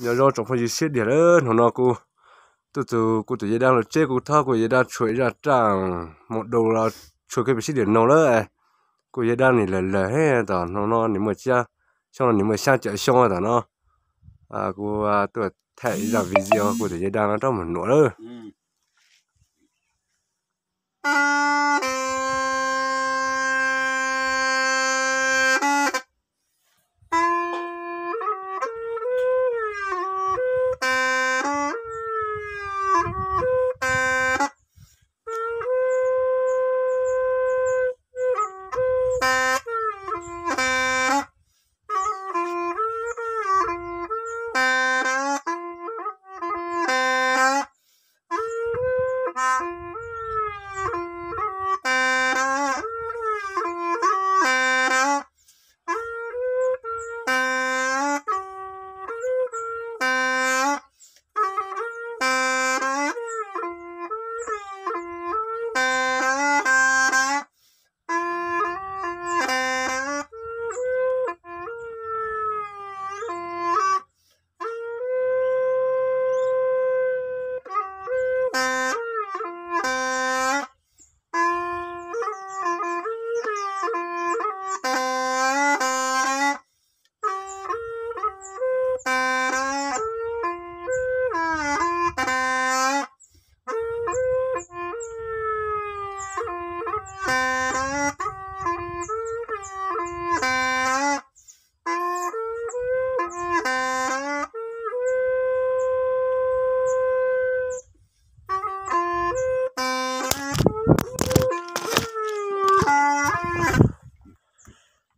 Nyob zoo tsoom phooj ywg sib diam lawm, hnub no kuv tuaj txug kuv tus yaj dab lub tsheb, kuv thauj kuv yaj dab tshuav ib zaj raj mus du los tshuav kiag pem sib diam noog lawm. Kuv yaj dab nws lawm lawm he, tom hnub no nws muaj xya, xyoo no nws muaj xya caum xyoo tom no. Kuv tuaj thaij ib zaj video kuv tus yaj dab no rov mus nuam lawm.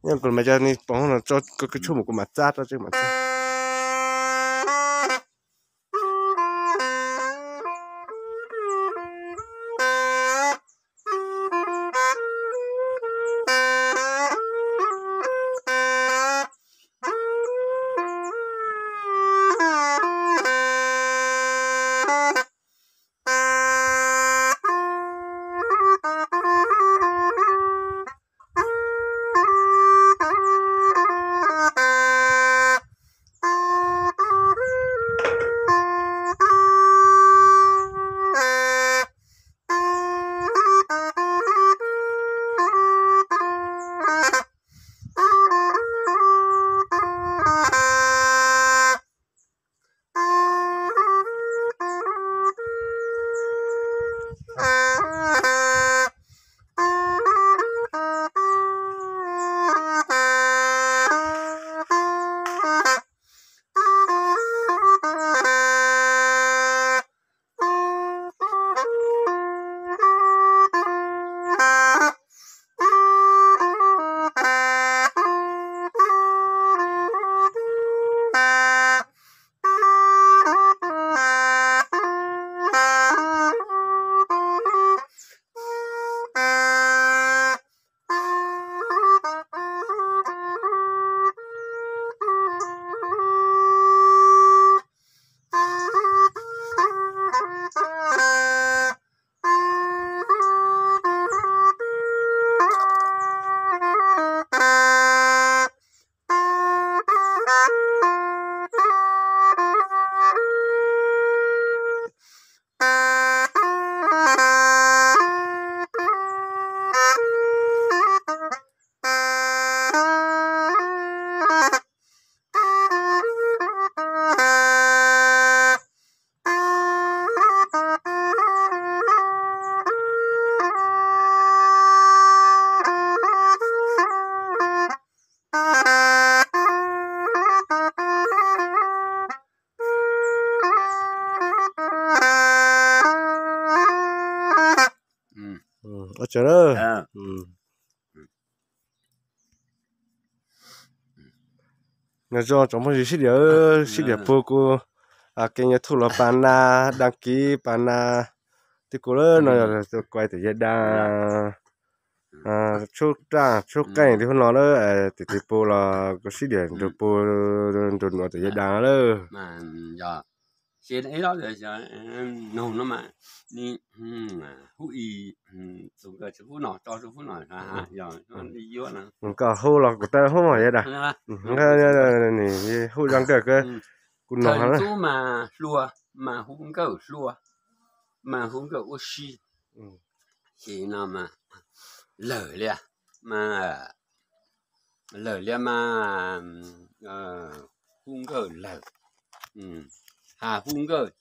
Nyob kuv mas cov ni pom no tso koj tshuaj mus kuv mam txab rau tseeb mam txab. Ua tsaug na. Nyob zoo tsoom phooj ywg sib diam, sib diam pug kuv kênh YouTube los pas nas, đăng ký pas nas, twb kuv lawm no yog tus kuv tus yaj dab tshub raj tshub qeej twb hnub no lawm, tus twg pug los kuv sib diam nrug pug nrug nuam tus yaj dab lawm. Koj hu los kuv tau hu yaj dab, hu zoo nkauj kawg. Thaum ntxub mas hluas, mas hu nkawj hluas, mas hu nkawj ua si. Ces no mas lawg li, mas lawg li mas hu nkawj lawg, ha hu nkawj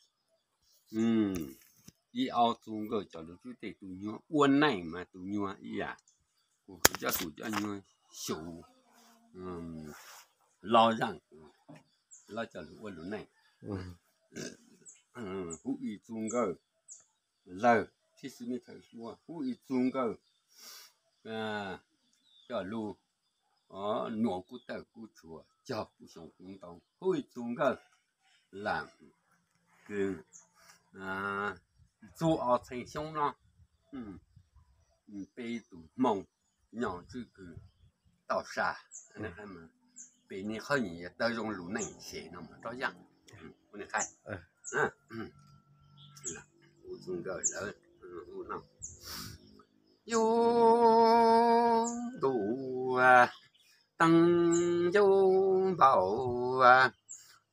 ib ob txug nkawj cov lug tub tej tus nyuag ua neej mas tus nyuag ib yam, kuv coj tus coj nyuag xyuv los zeem los coj lug ua lug neej. Hu ib txug nkawj lawg, tib si me thaum ua hu ib txug nkawj coj lug nuav kub tawm kub tsuag cog kub xyoo kub ntoo, hu ib txug nkawj lam kws txug ob txheej xyoo no, peb tug Hmoob nyob tswj kws tau sab, peb niaj qhov nyiam yog tawg zoo lug neej xyeem no mas rov yaj. Hu nkawj lawg, yug ntu teeb yug npaum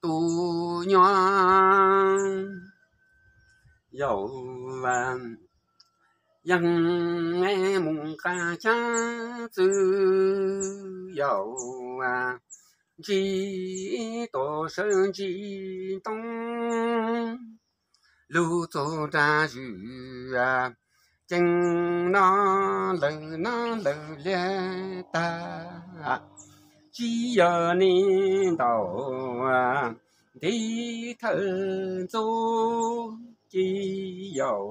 tus nyuag yau yeej mus qab chaab txwv yau ntsis tuaj sawv ntsis ntoo lug txug nrag zwm ceeb no lawm no lawm liag tag. Tsis yog neb ntaus ntiv thawj ntxub, tsis yog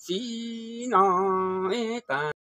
txiv no ib tag.